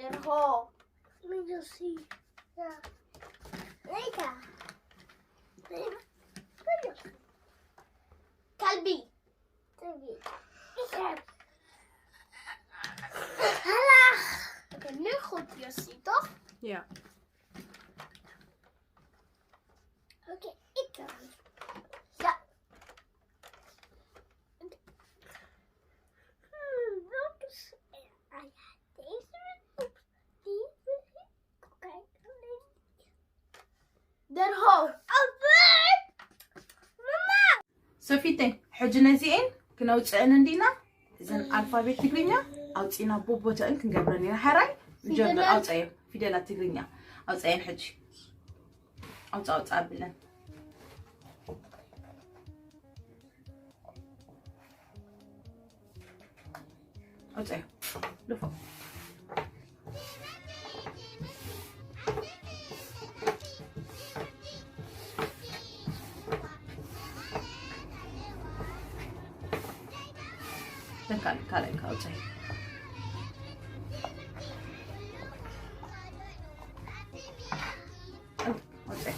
ደርሆ። Let me just see. Yeah. Later. Later. ከልቢ። ከልቢ። Later. Hala. Okay, nu goed, Josito. Ja. Okay, ik kan. Ja. Hmm, welke s- ah, ja, deze wil ik. Die wil ik. Oké. Daarom. Mama! ሶፊተይ፣ ሕጂ ነዚኤን ክነውፅአን እንዲና፣ እዘን ኣልፋቤት ትግርኛ ኣውፂና ቦቦተእን ክንገብረን ኢና። ሕራይ ንጀምር። ፊደላት። ኣውፀየን ፊደላት ትግርኛ ኣውፀየን። ሕጂ ኣውፃ ኣውፃ ኣብለን። ኣውፀዮ። ልፎ። ለካ ለካ ለካ ኣውፀዮ። ኣውፀዮ።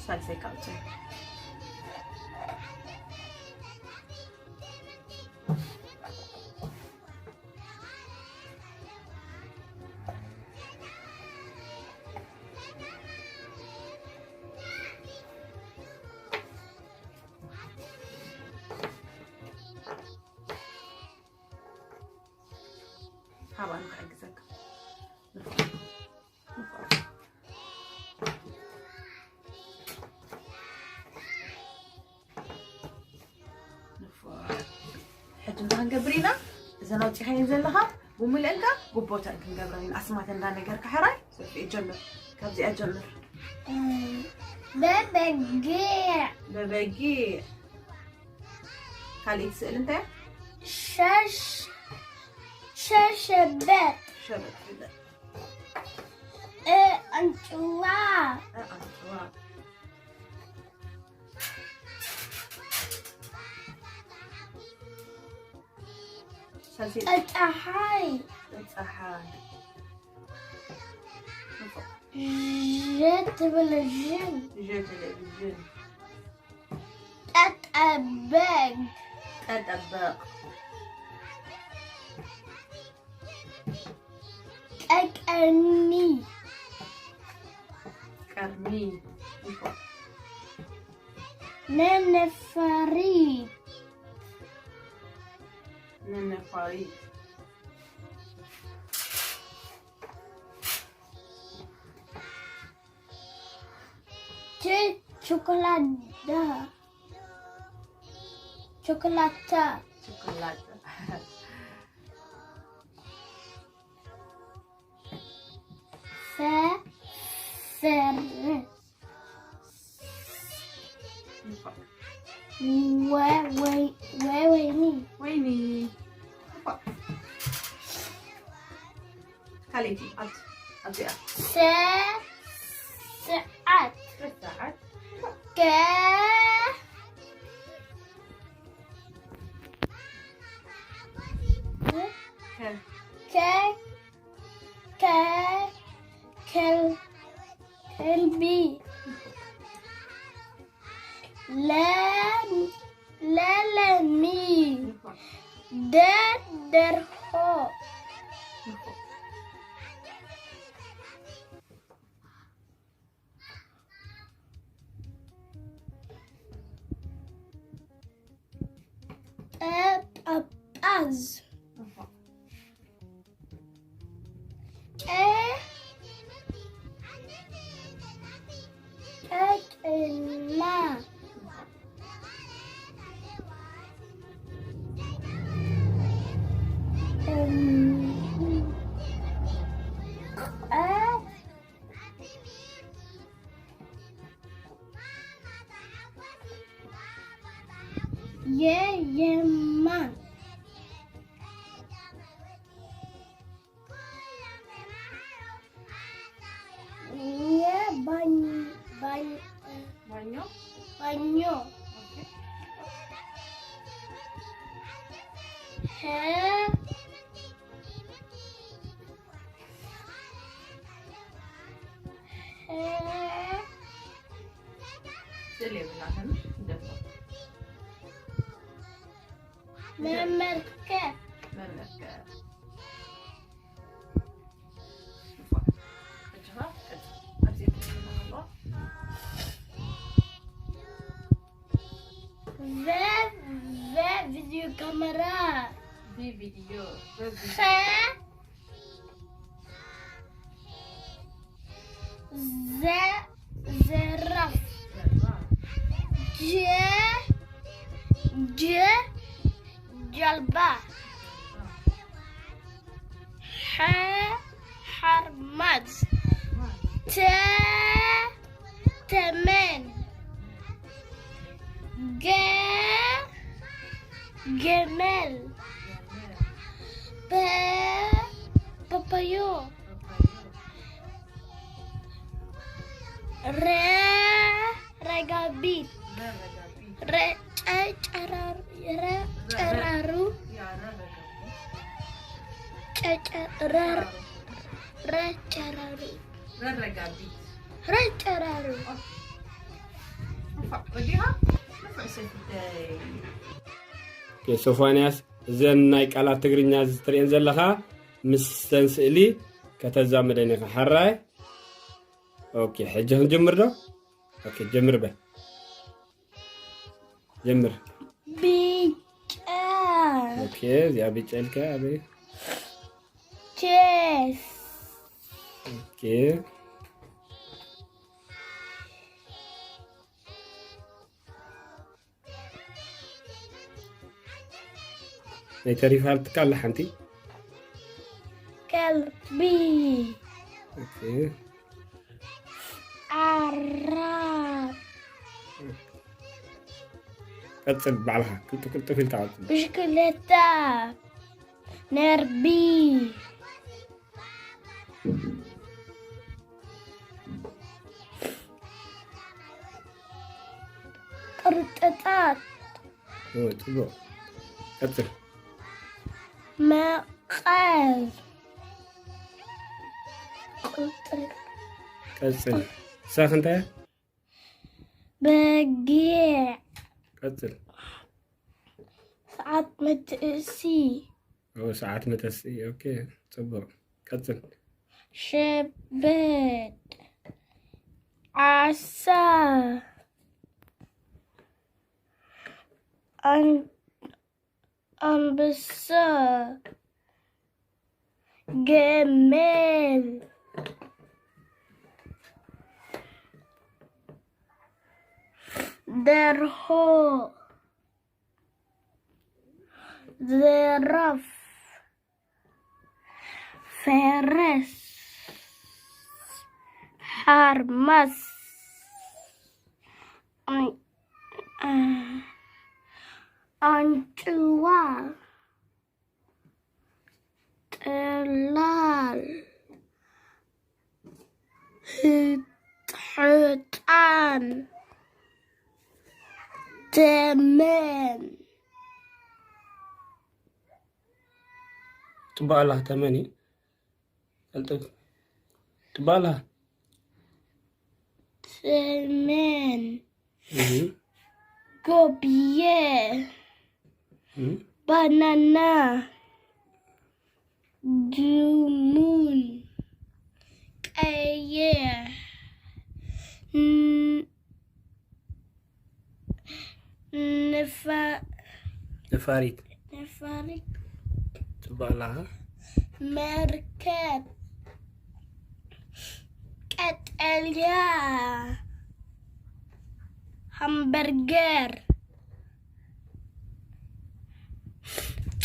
ሳልሰይ ካውፀ። ሃባ ንክሕግዘካ። ሕጂ እንታይ ክንገብር ኢና? እዘን ኣውፂኻየን ዘለኻ ብምልእንካ ብቦተን ክንገብረን ኢና። ኣስማት እንዳነገርካ ሕራይ። ሶፊ ጀምር። ካብዚኣ ጀምር። በበጊዕ። በበጊዕ። ካልኣይቲ ስእሊ እንታይ እያ? ሸሽ-፣ ሸሸበት። ሸበጥ ፍለጥ። እ፣ ኣንጭዋ። እ፣ ኣንጭዋ። ሳልሰይቲ። ጸሓይ። ጸሓይ። ጀ ቴሌቪዥን። ጀ ቴሌቪዥን። ጠጠበግ። ጠጠበቅ። ቀቀኒ። ቀርኒ። ነነፋሪት። ነነፋሪት። ቸ-፣ ቸኮላዳ። ቸኮላታ። ቸኮላታ። ፈ-፣ ፈር-፣ ወ-፣ ወይ-፣ ወ-፣ ወይኒ። ወይኒ። ካልኣይቲ፣ ኣብቲ፣ ኣብዚኣ። ሰ-፣ ሰዓት። ሰዓት። ከ-፣ ከ-፣ ከ-፣ ከ-፣ ከል-፣ ከልቢ። ለም-፣ ለለሚ። ደ-፣ ደርሆ። ጠ-፣ ጳጳዝ። ቀ-፣ ቀቅላ። እም፣ ቀ-፣ የ-፣ የማ። ሐ፣ ሐ፣ ስእሊ የብላን፣ ትንሽ እንደዛ። መመልከት። መመልከት። እጅኻ ኣብዚ ትንሽ ኣለዋ። ዘ፣ ዘ ቪዲዮ ካሜራ። ቪ ቪዲዮ፣ ቪ ቪዲዮ። ኸ፣ ዘ፣ ዘራፍ። ጀ፣ ጀ፣ ጀልባ። ሐ፣ ሓርማዝ። ተ፣ ተመን። ገ፣ ገመል። ፐ፣ ፓፓዮ። ረ፣ ረጋቢት። ረ፣ ጨ፣ ጨራሩ። ረ፣ ጨራሩ። ጨ፣ ጨ፣ ረ፣ ረ፣ ጨራሩ። ረረጋቢት። ረ፣ ጨራሩ። እንፋዕ ወዲኻ ንፉዕ ሰትተይ። ሶፎንያስ፣ እዘን ናይ ቃላት ትግርኛ ዝትርእየን ዘለኻ ምስ ተን ስእሊ ከተዛምደን ኢኻ። ሓራይ። ኦኬ፣ ሕጂ ክንጅምር ዶ? ኦኬ፣ ጀምር በል። ጀምር። ቢጫ። ኦኬ፣ እዚኣ ቢጫ ኢልካ ኣበይ? ቼስ። ኦኬ። ናይ ተሪፋልትካ ኣላ ሓንቲ። ከልቢ። ኦኬ። ዓራት። ቀጽል ባዕልኻ ቅልጥፍ ቅልጥፍ ኢልካ ቀጽል። ብሽክሌታ። ነርቢ። ቅርጥጣት። ኦ፣ ጽቡቕ። ቀጽል። መቐር። ቁጥር። ቀጽል። ሳኽ እንታይ? በጊዕ። ቀጽል። ሰዓት መትእሲ። ኦ፣ ሰዓት መተስኢ። ኦኬ፣ ጽቡቕ። ቀጽል። ሸበጥ። ዓሳ። ኣን-፣ ኣንበሳ። ገመል። ደርሆ። ዘራፍ። ፈረስ። ሓርማስ። ኣን-፣ ኣንጭዋ። ጥላል። ህጣን። ተመን። ጽቡቕ ኣላ። ተመን እዩ። ቀልጥፍ። ጽቡቕ ኣላ። ተመን። እህ፣ ጎብየ። እህ። ባናና። ጅሙን። ቀየ። ን-፣ ንፋ-፣ ነፋሪት። ነፋሪት። ጽቡቕ ኣላ። መርከብ። ቀጠልያ። ሃምበርገር።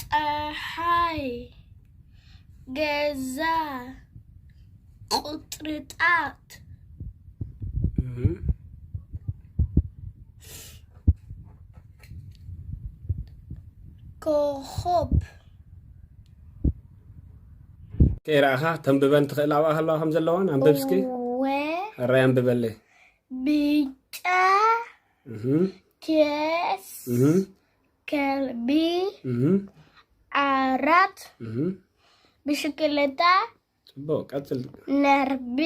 ጸሓይ። ገዛ። ቁጥርጣት። እህ። ኮኾብ። ከይረኣኻ ተንብበን ትኽእል ኣብኣ ከለዋ ከም ዘለዋን ኣንብብ እስኪ። እወ። ሕራይ ኣንብበለይ። ብጫ። እህ፣ ኬስ። እህ፣ ከልቢ። እህ። ኣራት እህ፣ ብሽክለታ ጽቡቅ ቀጽል። ነርቢ